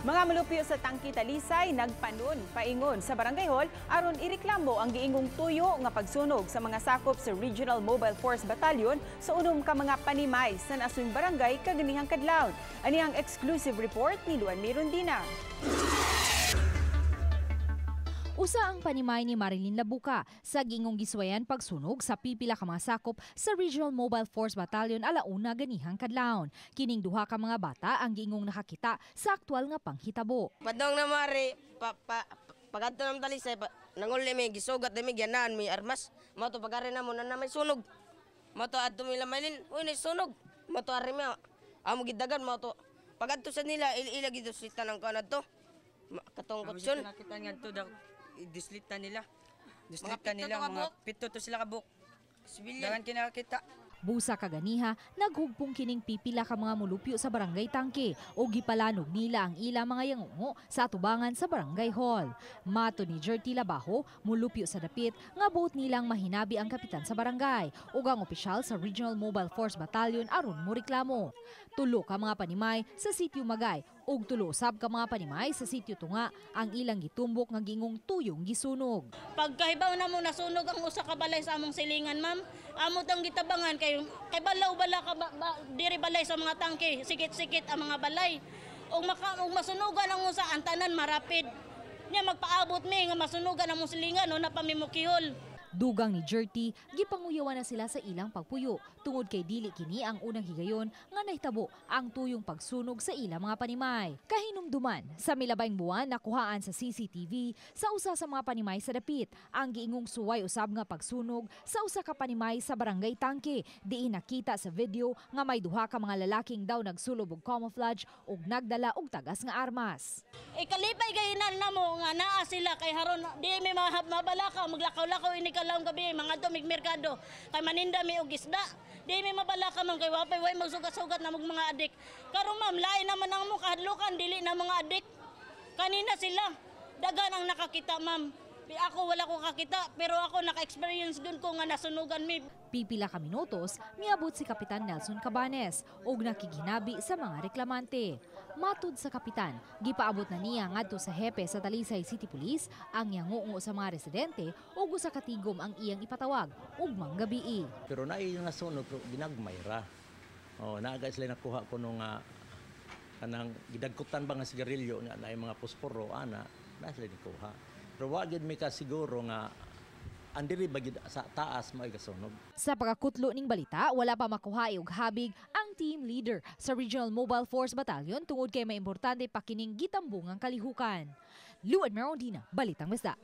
Mga mulupyo sa Tangke, Talisay nagpanon paingon sa Barangay Hall aron ireklamo ang giingong tuyo nga pagsunog sa mga sakop sa Regional Mobile Force Battalion sa 6 ka mga panimay sa naasuyng barangay kaganihang kadlawon. Ani ang exclusive report ni Luan Mirondina. Usa ang panimay ni Marilyn Labuca sa giingong giswayan pagsunog sa pipila ka mga sakop sa Regional Mobile Force Battalion 1:00 ganihang kadlawon. Kining duha ka mga bata ang giingong nakakita sa aktual nga panghitabo. Padong na mari, pa, pa, pagadto ng Talisay, pa, nanguli mi, gisugat mi, gianaan mi armas. Mao to pagari na mo na may sunog. Mao to adto mi Lamalin, uy, nay sunog. Mao to ari mi, amo gidagan mao to. Pagadto sa nila, ila giduslitan ang kanad to. Katong kutsun. Nakita nga to, dislita nila. Dislita Mga 7 nila, to mga kabuk. 7 to sila kabuk. Civilian. Dagan kinakita. Busa kaganiha, naghugpong kining pipila ka mga mulupyo sa Barangay Tangke o gipalanog nila ang ila mga yangungo sa atubangan sa Barangay Hall. Mato ni Jerty Labajo, mulupyo sa dapit, nga buot nilang mahinabi ang kapitan sa barangay ug ang opisyal sa Regional Mobile Force Battalion aron mo reklamo. 3 ka mga panimay sa Sitio Magay ug 3 usab ka mga panimay sa Sitio Tunga ang ilang gitumbok nga gingong tuyong gisunog. Pagkahibaw na mo nasunog ang usa ka balay sa among silingan, ma'am. Amo tang gitabangan kay balaw bala ka ba, ba, diri balay sa mga tangke, sikit-sikit ang mga balay. Ug masunugan ang usa ang tanan marapid. Nya magpaabot mi nga masunugan ang among silingan no na pa mi mokihol. Dugang ni Jerty, gipanguyawan na sila sa ilang pagpuyo tungod kay dili kini ang unang higayon nga nahitabo ang tuyong pagsunog sa ilang mga panimay. Kahinumduman, sa milabayng buwan nakuhaan sa CCTV sa usa sa mga panimay sa dapit ang giingong suway usab nga pagsunog sa usa ka panimay sa Barangay Tangke. Diin nakita sa video nga may duha ka mga lalaking daw nagsulob og camouflage ug nagdala og tagas nga armas. Ikalipay gayinan namo nga naa sila kay haron di mi mabalaka maglakaw-lakaw ini kalawang gabi mga dumig merkado kay maninda mi og isda. Di mi mabalaka man kay wapay way magsugat-sugat na mog mga adik. Karon ma'am, lain naman ang mo kahadlukan dili na mga adik. Kanina sila dagan ang nakakita, ma'am. Ako wala ko kakita pero ako naka-experience dun ko nga nasunugan mi. Pipila ka minutos, miabot si Kapitan Nelson Cabanes og nakiginabi sa mga reklamante. Matud sa kapitan, gipaabot na niya ngadto sa hepe sa Talisay City Police ang yangungo sa mga residente ug usa ka tigom ang iyang ipatawag ug manggabii. Pero naay nasunog pero ginagmay ra. Oh, naa sila nakuha kuno nga kanang gidagkutan ba nga sigarilyo nga naay mga posporo ana, na sila nikuha. Pero wa gyud mi kasiguro nga andiri ba gyud sa taas mao'y gasunog. Sa pagkakutlo ning balita, wala pa makuha og habig ang team leader sa Regional Mobile Force Battalion tungod kay may importante pa kining gitambungang kalihukan. Luan Merondina, Balitang Bisda.